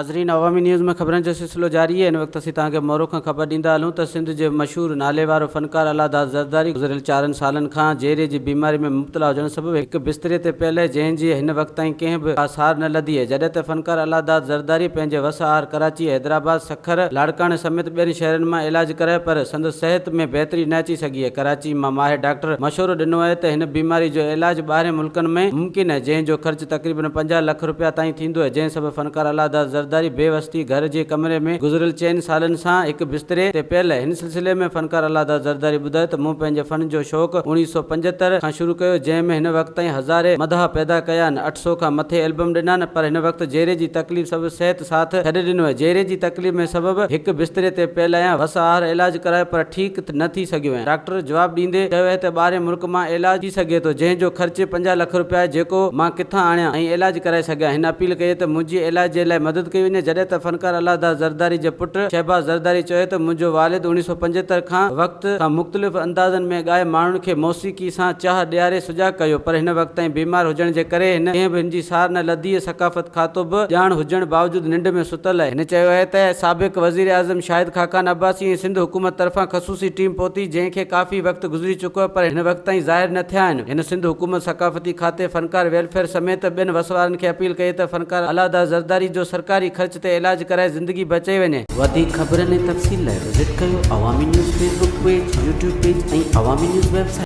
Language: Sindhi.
ناظرين عوامي نيوز ۾ خبرن جو سلسلو جاري آهي هن وقت اسين توهان کي مورو کان خبر ڏيندا هلون ته سنڌ جي مشهور ناليوارو فنڪار الله داد زرداري گذريل چارن سالن کان جيري جي بيماري ۾ مبتلا هجڻ سبب هڪ بستري تي پيل آهي جنهن جي هن وقت تائين ڪنهن به ڪا سار نه لڌي آهي جڏهن ته فنڪار الله داد زرداري پنهنجي وس آهر ڪراچي حيدرآباد سکر لاڙڪاڻي سميت ٻين شهرن مان علاج ڪرايو پر سندس صحت ۾ بهتري نه اچي سگهي آهي ڪراچي مان ماهر ڊاڪٽر مشورو ڏنو آهي ته هن بيماري جو علاج ٻاهرين ملڪن ۾ ممڪن آهي جنهن جو خرچ تقريبن 50 لک رپيا تائين ٿيندو آهي جنهن سبب فنڪار الله داد زرداري بي وس ٿي گهر جي ڪمري ۾ گذريل چئن سالن سان هڪ بستري تي پيل آهي. هن سلسلي ۾ فنڪار الله داد زرداري ٻڌايو ته مون پنهنجي فن جو شوق 1975 کان شروع ڪيو جنهن ۾ هن وقت تائين هزارين مداح پيدا ڪيا آهن 800 کان مٿي البم ڏنا آهن پر هن وقت جيري جي تڪليف سبب صحت ساٿ ڇڏي ڏنو آهي جيري جي تڪليف ۾ سبب هڪ بستري تي پيل آهيان وس آهر علاج ڪرايو پر ٺيڪ نه ٿي سگهيو آهيان ڊاڪٽر جواب ڏيندي چيو آهي ته ٻاهرين ملڪ مان علاج ٿي سگهي ٿو جنهن جو خرچ 50 لک رپيا آهي جيڪو مان ڪٿان آڻيان ۽ علاج ڪرائي سگهيان هن اپيل ڪئي ته منهنجي علاج جي لاء مدد ڪئي وڃي جڏهن ته فنڪار الله داد زرداري جي پٽ شهباز زرداري چيو ته منهنجو والد 1975 کان وقت کان مختلف اندازن ۾ ڳائي ماڻهن کي موسيقي سان چاهه ڏياري سجاڳ ڪيو پر هن وقت تائين بيمار هجڻ جي ڪري هن ڪنهن به هن جي سار نه لڌي ۽ ثقافت کاتو به ڄاڻ هجڻ باوجود ننڊ ۾ ستل آهي. هن چيو آهي ته سابق وزيراعظم شاهد خاقان عباسي ۽ سنڌ حڪومت طرفان خصوصي ٽيم پهتي جنهن کي ڪافي وقت گذري چڪو آهي پر هن وقت تائين ظاهر نه ٿيا آهن. هن سنڌ حڪومت ثقافتي کاتي، فنڪار ويلفيئر سميت ٻين وس وارن کي اپيل ڪئي ته فنڪار الله داد زرداري جو سرڪاري خرچ تي علاج ڪرائي زندگي بچائي وڃي. وڌيڪ خبرن ۽ تفصيل لاء وزٽ ڪيو Awami news Facebook page, YouTube page ۽ Awami news website.